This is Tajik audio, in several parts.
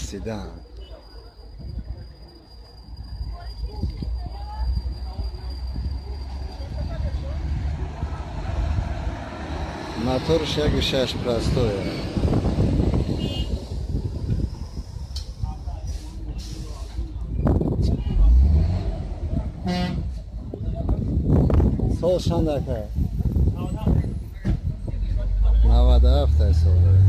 Седан. Моторш 1.6 простой. Сол чанд ака? 97 сол дорад.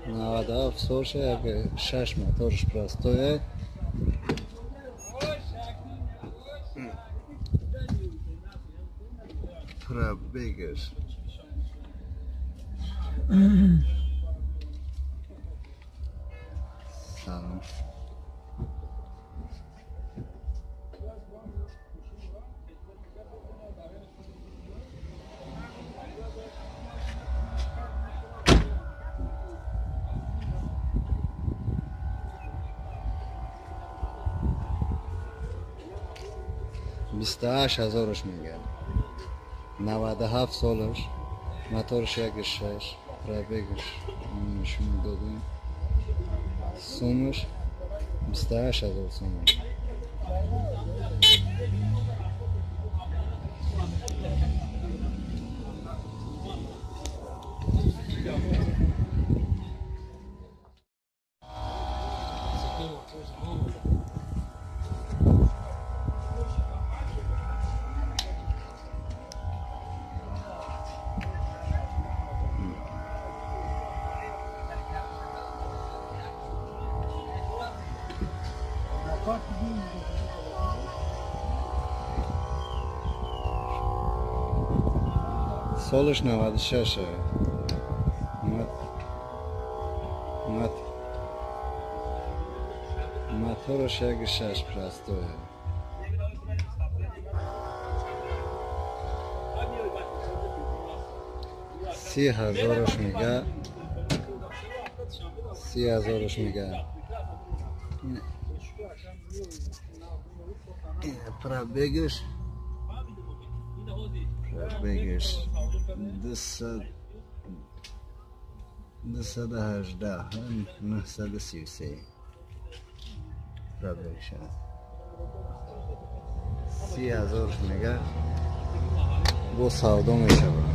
97 солша, 1.6 моторш простой. Пробегаш. Салом. 28 ҳазораш мегӯяд. 97 солаш, моторш 1.6, пробегаш нишон додем. Сумаш 28 ҳазор сомон. Солаш 96. Мотораш 1.6 простой. 30 ҳазораш мега. 30 ҳазораш мега. Пробегаш 218 933 пробегаш. 30 ҳазораш мега, бо савдо мешавад.